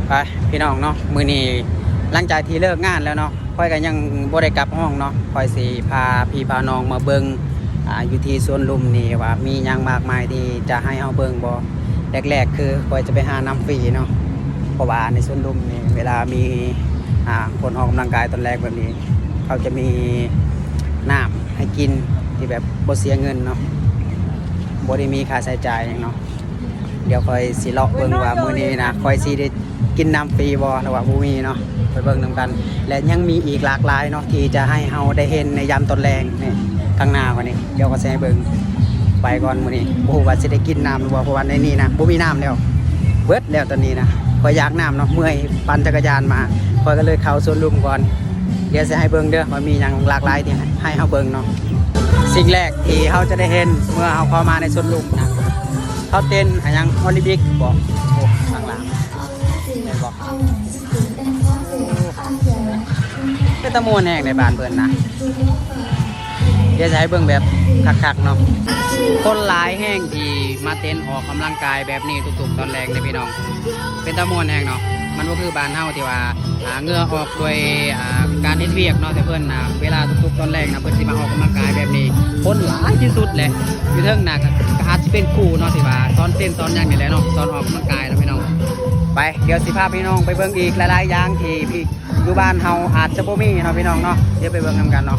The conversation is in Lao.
ໄປພີ່ນ້ອງເນາະ, ມື້ນີ້ຫຼັງຈາກທີ່ເລີກງານແລ້ວເນາະ, ຂ້ອຍກໍຍັງບໍ່ໄດ້ກັບຫ້ອງເນາະ. ຂ້ອຍຊິພາພີ່ພານ້ອງມາເບິ່ງ ອ່າ ຢູ່ທີ່ສວນລຸ່ມນີ້ວ່າມີຫຍັງມາກມາຍທີ່ຈະໃຫ້ເຮົາເບິ່ງບໍ່. ແລກໆຄືຂ້ອຍຈະໄປຫານ້ຳຟຣີເນາະ, ເພາະວ່າໃນສວນລຸ່ມນີ້ເວລາມີ ອ່າ ຄົນອອກກຳລັງກາຍຕອນແລງແບບນີ້ ເຂົາຈະມີນ້ຳໃຫ້ກິນທີ່ແບບບໍ່ເສຍເງິນເນາະ, ບໍ່ໄດ້ມີຄ່າໃຊ້ຈ່າຍຫຍັງເນາະ. ດຽວຂ້ອຍຊິເລາະເບິ່ງວ່າມື້ນີ້ນະ ຂ້ອຍຊິໄດ້ກິນນ້ຳຟຣີບໍ່ ຫຼືວ່າບໍ່ມີເນາະ, ໄປເບິ່ງນຳກັນ. ແລະ ຍັງມີອີກຫຼາກຫຼາຍເນາະ ທີ່ຈະໃຫ້ເຮົາໄດ້ເຫັນໃນຍາມຕອນແລງນີ້ ຂ້າງໜ້າຂ້ອຍນີ້. ດຽວຂ້ອຍຊິໃຫ້ເບິ່ງ. ໄປກ່ອນ, ມື້ນີ້ບໍ່ຮູ້ວ່າຊິໄດ້ກິນນ້ຳຫຼືບໍ່ ເພາະວ່າໃນນີ້ນະບໍ່ມີນ້ຳແລ້ວ, ເບິດແລ້ວຕອນນີ້ນະ. ຂ້ອຍຢາກນ້ຳເນາະ, ເມື່ອຍປັ່ນຈັກກະຍານມາ, ຂ້ອຍກໍເລີຍເຂົ້າສວນລຸ່ມກ່ອນ. ດຽວຊິໃຫ້ເບິ່ງເດີວ່າມີຫຍັງຫຼາກຫຼາຍທີ່ໃຫ້ເຮົາເບິ່ງເນາະ. ສິ່ງແລກທີ່ເຮົາຈະໄດ້ເຫັນເມື່ອເຮົາເຂົ້າມາໃນສວນລຸ່ມນະ, ເຂົາເຕັ້ນຫຍັງໂອລິມປິກບໍ? ໂອ້ ຂ້າງຫຼັງ ເຫັນບໍ່? ເປັນຕາມ່ວນແຮງໃນບ້ານເພິ່ນນະ. ດຽວຈະໃຫ້ເບິ່ງແບບຄັກໆເນາະ, ຄົນຫຼາຍແຮງທີ່ມາເຕັ້ນອອກກຳລັງກາຍແບບນີ້ທຸກໆຕອນແລງເດ້ພີ່ນ້ອງ. ເປັນຕາມ່ວນແຮງເນາະ, ມັນບໍ່ຄືບ້ານເຮົາທີ່ວ່າ ອ່າ ເຫື່ອອອກດ້ວຍ ອ່າ ການເຮັດວຽກເນາະ. ແຕ່ເພິ່ນນະ ເວລາທຸກໆຕອນແລງນະ ເພິ່ນຊິມາອອກກຳລັງກາຍແບບນີ້, ຄົນຫຼາຍທີ່ສຸດແຫຼະ. ຢູ່ເທິງນະ ກໍ ກໍອາດຊິເປັນຄູເນາະ ທີ່ວ່າສອນເຕັ້ນສອນຫຍັງນີ້ແຫຼະເນາະ, ສອນອອກກຳລັງກາຍເນາະພີ່ນ້ອງ. ໄປ ດຽວຊິພາພີ່ນ້ອງໄປເບິ່ງອີກຫຼາຍໆຢ່າງທີ່ ຢູ່ບ້ານເຮົາອາດຈະບໍ່ມີເນາະພີ່ນ້ອງເນາະ, ດຽວໄປເບິ່ງນຳກັນເນາະ.